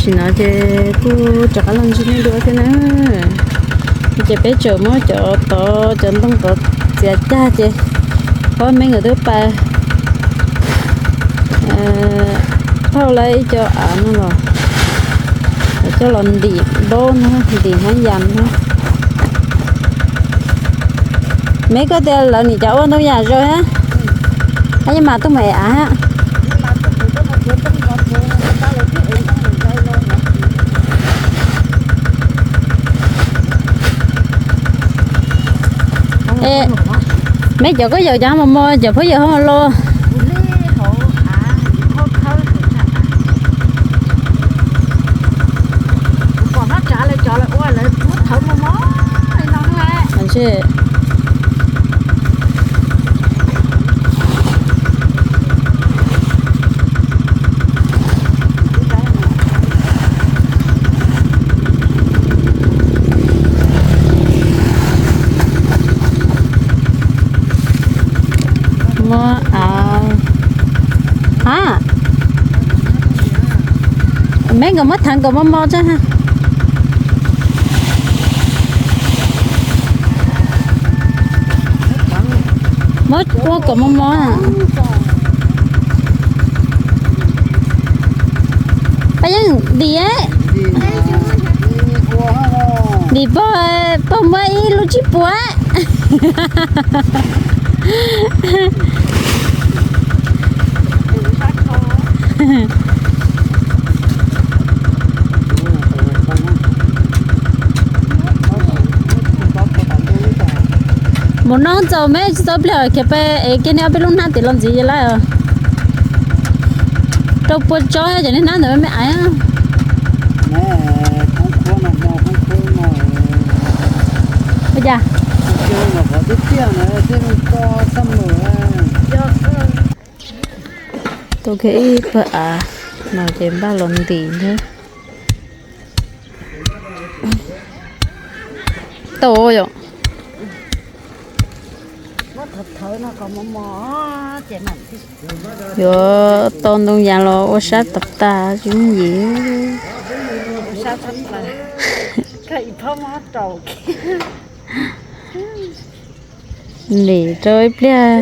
Tam sim no ces kuj rov qab los ntsib nej dua thiab na. Ces peb tseem muab cov tod, cov ntoo tod txiav cag ces pab me nkawd twb pas phauj lawv ib co av no los coj los ntim ntaub na, ntim hnab yas na. Me koj tias lawv nim cov ua ntoo yam zoo thiab, yeej mas tuaj mus ev av thiab. Me cov koj yaum cov mos mos cov phooj ywg ho los. Muab av, a, me nkawd muab theev kom mos mos tso. Muab ua kom mos mos. Pab yeej dim, dim pog, pog muab ib lub tsib puas. Mus noj txaus me tsis txaus pliag khiav pem es kiag niaj ob peb lub hnab tim los ntxiv lawm. Rau puas tso ces niaj hnab ntawd me me aiv. Ua cas? Tau kiag ib pawg av no ces npaj los ntim thiab. Tau yom. Yuav tau ntoo yas los ua sab tag tag tsis yooj yim. Nim rau ib pliag.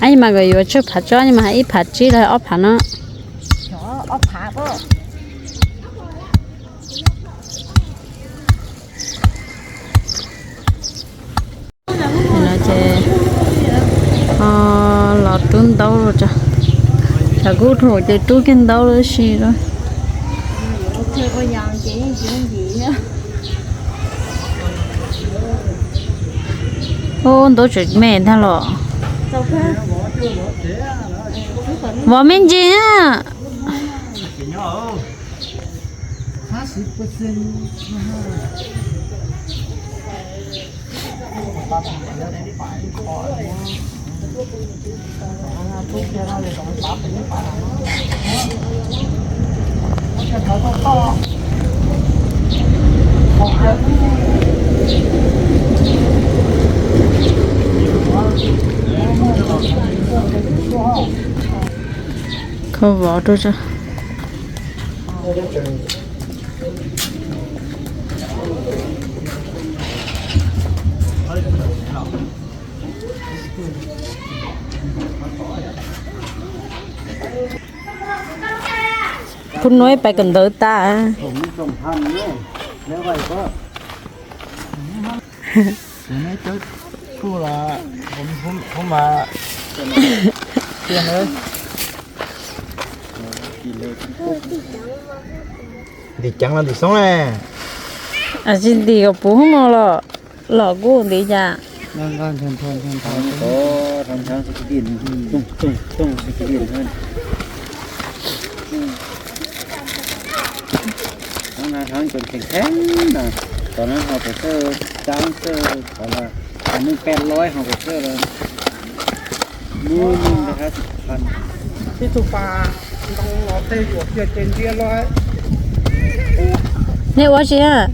Ab, mas nkawd yuav tsawg phav tsob, mas hais ib phav tsib los ob phav no. No ces ho los rub ntaub los tso. Tshav kub dhau ces rub kiag ntaub lawm si lawm. Ub, ntaub tseem me ntag los. Vov me ntsis na. Kho vov rau tso. Phub nuav pais kawm ntawv tas. Ntim ceev los ntim xoob ne? Tsis ntim kom puv hub no los, los kuj ntim cas. Hov no hov tseem kheev kheev na, tom no ho pes xwb, cab xwb, tom no neeg peb loj ho pes xwb lawm. Ib tug pas ntoo los tej yuam kiag ces ntiab loj. Nej ua si a?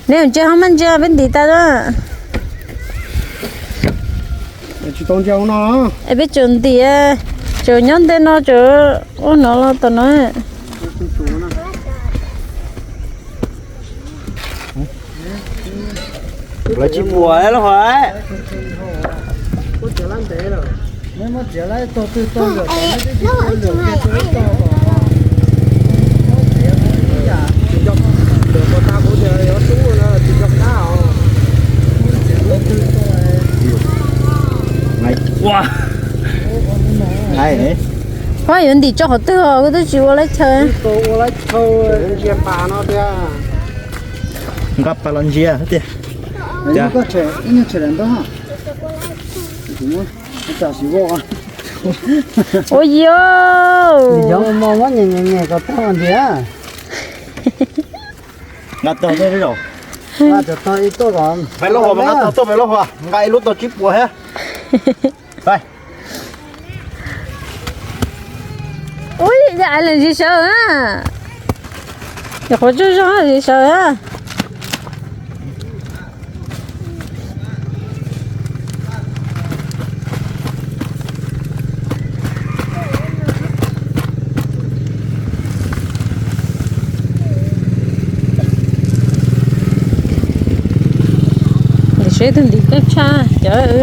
Nej ntsia ho maj ntsia peb ntim tas a. Tsis tau ntsia no. Es peb tseem ntim, tseem nyob ntej no tseem ua no los tom no. Lawv tsis puas lawm hos. Ua, yuav ntim tso qhov twg os, kuv twb tsis ua laib chaw. Nqa pas los ntsia tiag. Ua yos. Nqa tog, nqa tog tuaj pem lauj hos, nqa ib lub tau tsib puas thiab. Ua yam leej zis sawv na. Nyuam qhuav tsuag zog zis sawv na. Seb tus ntim koj tshaj cov.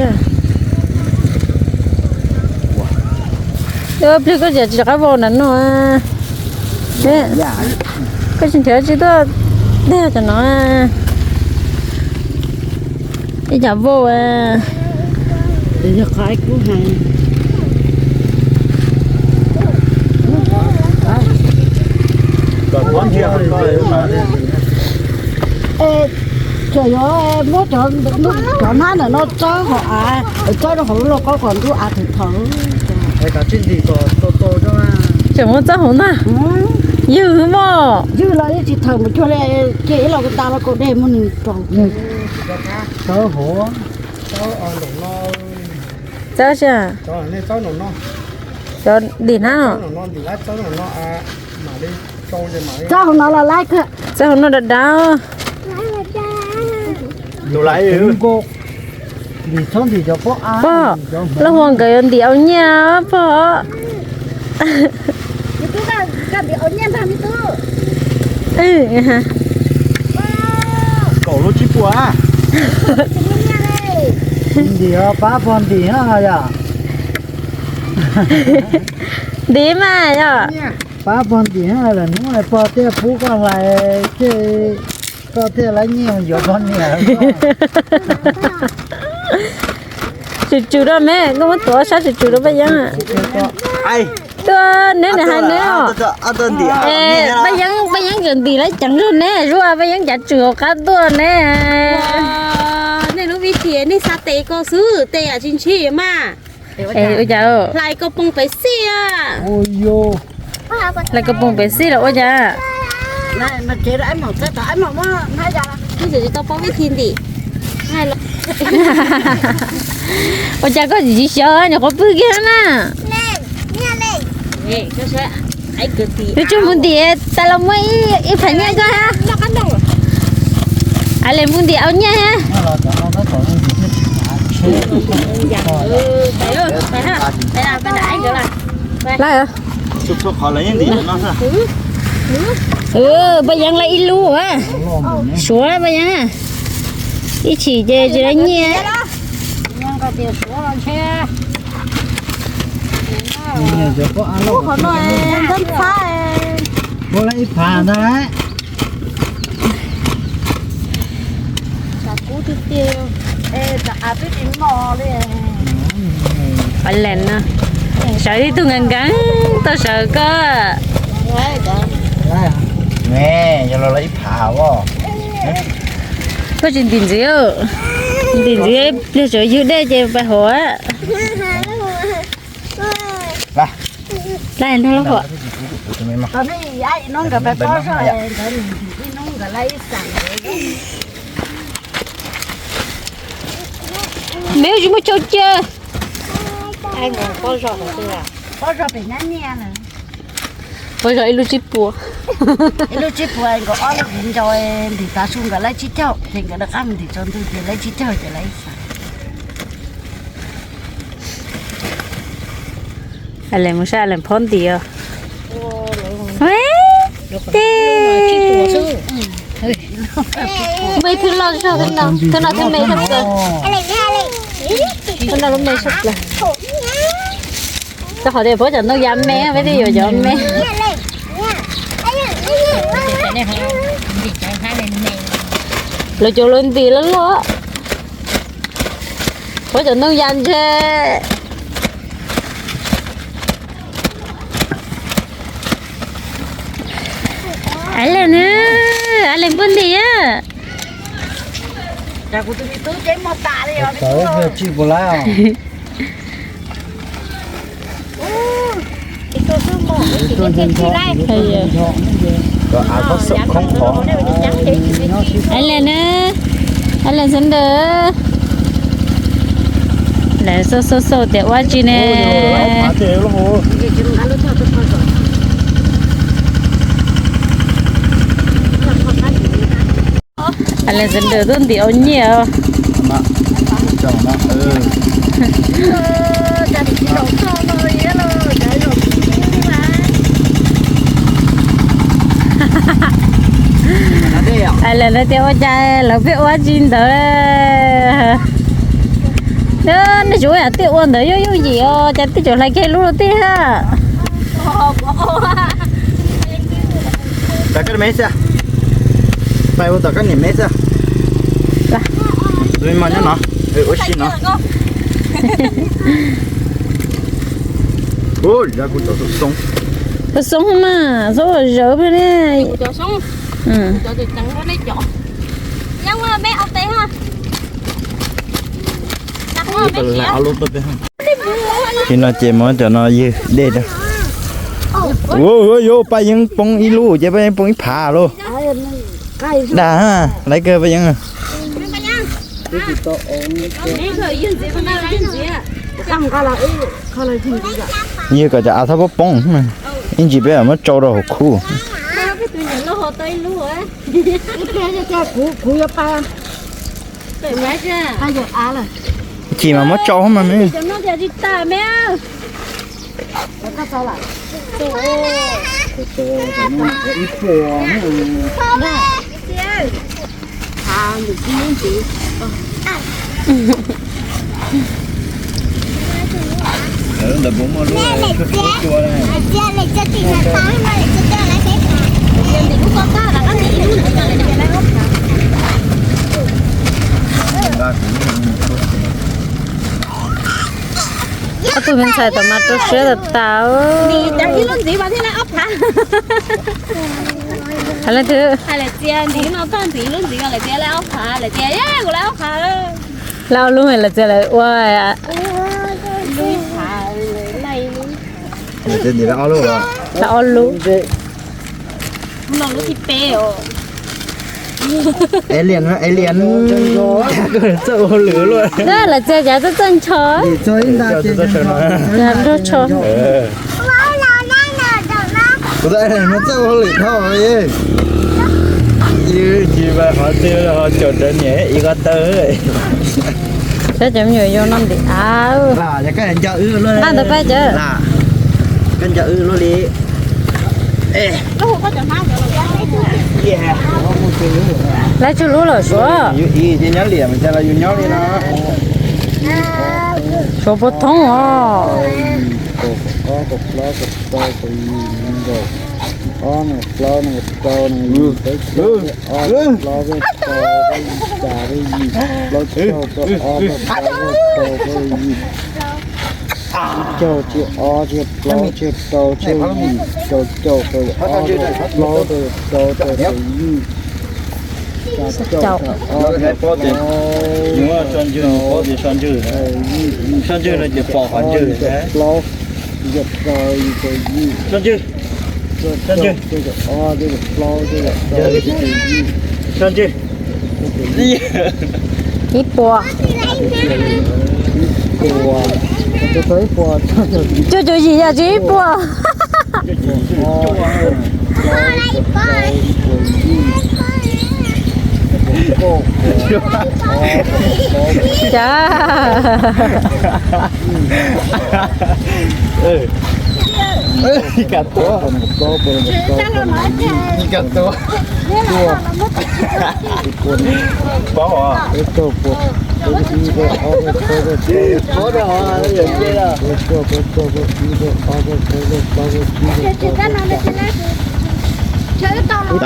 Pliag koj tsis rov qab vau nram no. Koj tsis nrhiav tsis tuaj tiag cov no. Ib yam vau. Yog qhov kub hais. Tseem yuav muab cov hnab ntawm no txawb hauv av, txawb rau hauv lub lauj kaub kom ntub av thaum thaum. Tseem muab txawb hauv ntag. Ywg mog. Ywg los yeej tsis thaum mus cuag li, cia ib los tas los kaum dej muab nws rau. Txawb hauv. Txawb, cov ntim hnab no. Txawb hauv no los laib kawg. Txawb hauv no dav dav. Pog, lub hua nkawd yuav ntim au nyiaj pog. Kaum lub tsib puas. Ntim pab pog ntim yom. Ntim mas yom. Pab pog ntim lawm hnub pog thiaj pub koj hlais, koj thiaj laib nyiaj yuav poj niam. Tsum tsum rau me, koj muab tuav sab tsum tsum rau Paj Yeeb. Tuaj neb nws hais neb os. Paj Yeeb, Paj Yeeb tseem ntim lawv ceev zog neb, zuaj Paj Yeeb cav tswm hauv qab tuaj neb. Nej lub vij thi nej xa tes ko xwb, tes yam tsis ntshis mas. Ua cas hlais koj poob pem xij a. Hlais koj poob pem xij los ua cas? Tsis tau paub vij thi ntim. Ua cas koj tsis xyov nyuam qhuav pw kiag na. Yuav tsum mus ntim tas los muaj ib phav nyiaj koj hab. Ab le mus ntim au nyiaj hab. Paj Yeeb lawv ib lub a. Suav Paj Yeeb, ib chim ces tsis lawv nyiaj. Ib phav ntag lauj. Pab lees no, sawv ib tug nkees nkees tau sawv koj. Yog los ib phav os. Koj tsis ntim ntxiv, ntim ntxiv pliag tsam ywg dej ces pais hauv. Laij nrog lub hom. Neb tsis muaj chaw cia. Pob zog pem nyab nyiaj na. Pob zog ib lub tsib puas. Ib lub tsib puas, nkawd ob leeg nco ntim tav su nkawd laib tsib caug, ces nkawd rov qab mus ntim tsaus ntuj ces laib tsib caug ces laib ib xav. Alex mus saib Alex phob ntim os. Tej npawg thwj loj zog, thwj no thwj me zog plaws. Thwj no lub me zog plaws. Rau qhov tias pab cov ntoo ya me, peb thiaj yuav cov me. Lawv cov lawv ntim loj loj. Pab cov ntoo ya ntshe. Alex na, Alex phob ntim a. Alex na, Alex Xeeb Ntawm, lawv xauj xauj xauj tias ua tsi ne. Alex Xeeb Ntawm tuaj ntim au nyiaj os. Alex na tias ua cas lawv pheej ua tsi ntawd. Nej tsis ua yam tej ua ntawd yooj yooj yim os, cas tej tseem hlais kiag lub lub tij ha. Tom koj me xwb. Pais ua tom koj niam me xwb. Tus me mos nyob no, ua si no. Ua kuv cov xoob. Cov xoob mas xoob zawv pheej ne. Tsis no ces muab cov no ywg dej rau. Ua yuav Paj Yeeb poob ib lub ces Paj Yeeb poob ib phav lauj. Dag, laiv kawg Paj Yeeb. Ywg kom cov av txhob poob poob, ib ntsis peb muab tsau rau hauv khub. Chim mas muab tsau mas me. Ob tug me ntxhais tau mas rau siab tas tas. Hais lawm twb, lawv ob lub lawv txiav lawv ua. Lawv ob lub. Alien, alien. Txawj ua lwm luaj. Lawv txiav cas txawj txawj ncho. Nrog tso. Kuv txawj ua lwm dhau. Ib tsis pais qhov twg ho caum rawv niam ib qhov taw. Saib cov me nyuam yaus no ntim av. Nqa ntawd pab cov. Koj nco wb luaj li. Lawv tsawg lub lawm Suav? Yus ib ces nyob liam mas cas los yus nyob li no. Suav puas thoob os. Kaum plaub, kaum rau, kaum yim, nees nkaum, ob, nees plaub, nees rau, nees yim, peb caug, peb ob, peb plaub, peb rau, peb yim, peb plaub, peb caug, peb ob, peb plaub, peb rau, peb yim, caug, caug ob, caug plaub, caug rau, caug yim, caum, caum, caum ob, caum plaub, caum rau, caum yim, caum, caum ob, caum plaub, caum yim, caum plaub, caum rau, caum yim, caum, caum ob, caum plaub, caum rau, caum yim, ib puas, ib puas, Cuaj caum yim yam tsis ib puas. Cas. Kam tuav. Kam tuav. Paub os. Ib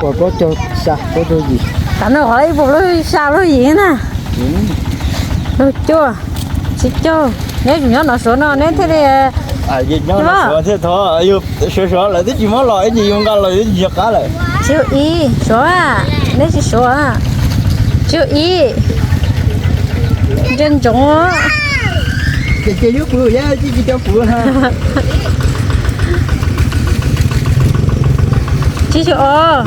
puas plaub caug xya, plaub caug yim. Tam no qhov ib puas plaub xya plaub yim na. Plaub cuaj, tsib caug. Neb tseem nyob no Suav no neb thiaj li. Nyob no Suav thiaj thov yus Suav Suav lawv twb tsis muab los ib ntsis yus nqa los yuav tsis nco qab lawm. Tsib caug ib Suav, neb tsis Suav. Tsib caug ib. Ntsia ntsoov. Ces ces yub kuv yab tsis tsis cov kuv. Tsib caug ob.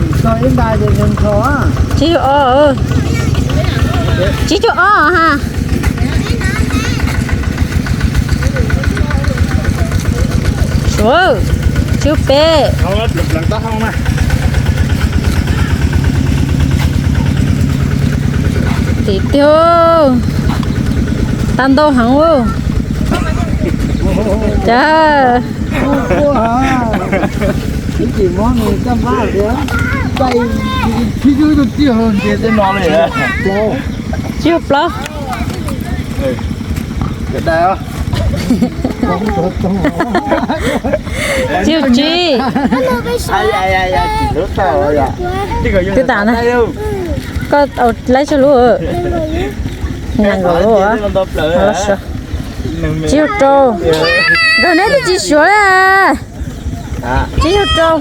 Tsib caug ob. Tsib caug ob ha. Suav, tsib caug peb. Tim tiag, tau ntau heev. Cas. Tsib caug plaub. Tsib caug tsib. Twb tas na. Koj laib tsawg lub? Nees nkaum lub. Tsib caug rau. Nkawd neb twb tsis Suav li. Tsib caug rau.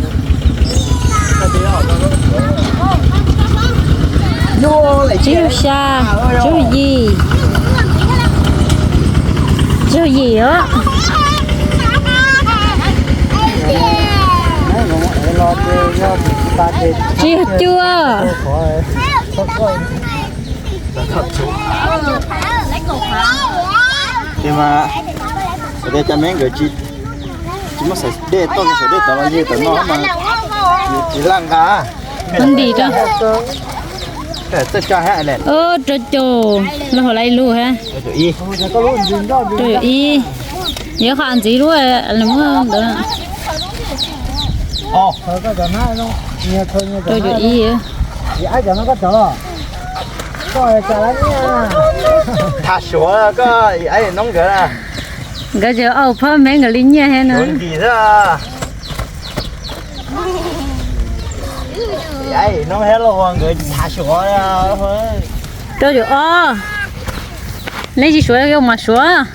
Tsib caug xya, tsib caug yim. Tsib caug yim os. Tsib caug cuaj. Ces mas, ua cas me nkawd tsis, tsis muab xaws dej toj, xaws dej tod los yog tom no mas tsis laj nqa. Ntim rau. Rau caum, los hauv lawv lub ha. Rau caum ib. Yog qhov ntxiv lub muab ntawd. Rau caum ib. Tham Suav koj, Aib Noob nkawd na. Nkawd tseem ua phab mev nkawd li nyiaj thiab no. Aib Noob thiab Lauj Huas nkawd tham Suav. Rau caum ob. Neb tsis Suav yuav mas Suav.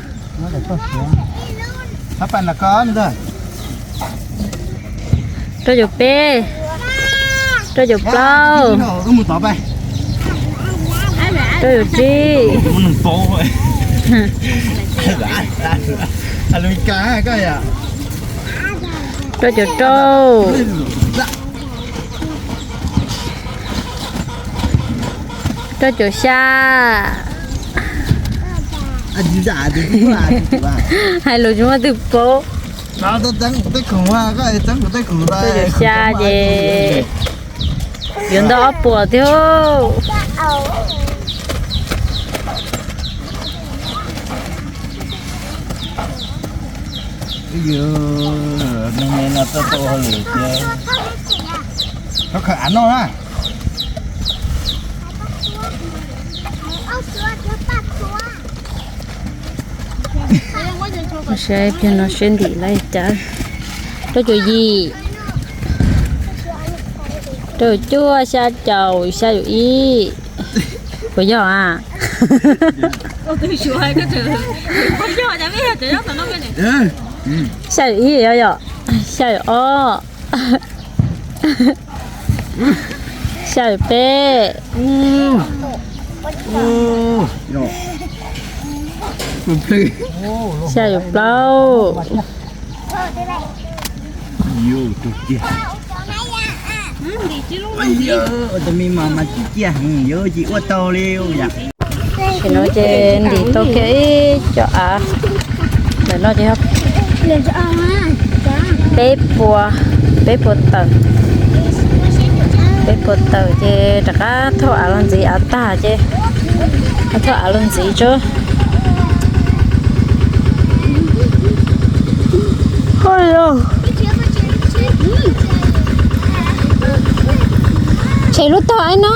Rau caum peb, rau caum plaub, rau caum tsib, rau caum rau, rau caum xya. Hais lus tsis muaj leej twg paub. Rau caum xya ces yuav ntau ob puas thiab. Koj khawm av noj na. Saib pliag no seb ntim lawm cas. Rau caum yim, rau caum cuaj, xya caum, xya caum ib. Puas yog a? Xya caum ib yog, xya caum ob, xya caum peb, xya caum plaub. Tus me mas mas tsis ciaj heev, yuav tsis ua tau li yom. Tam no ces ntim tau kiag ib co av. Ntawm no ces peb puas, peb puas tawm, peb puas tawm ces rov qab thauj av los ntxiv, av tag ces thauj av los ntxiv tso. Tshem lub tog ib no.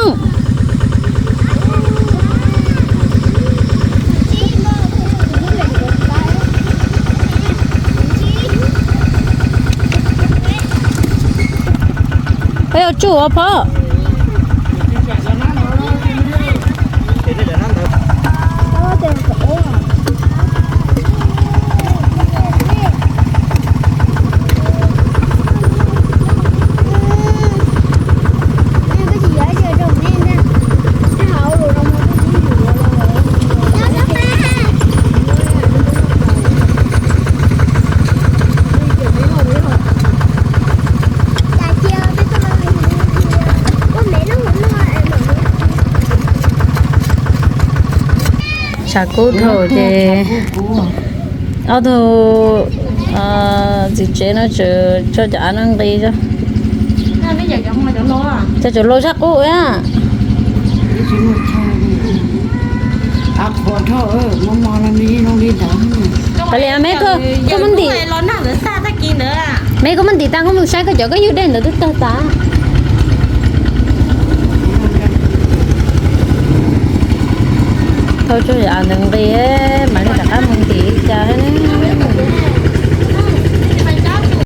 Peb yuav tsuj ua phob. Tshav kub dhau ces ob tug txiv tsev no tseem tso cov av no nqis. Cov tseem los sab qub a. Kav liam me, koj muab ntim, me koj muab ntim tas koj mus saib koj cov koj ywg dej ntawd twb tawg tas. Thauj tsuag yam ntawd nqis, mam li rov qab mus ntim li cas.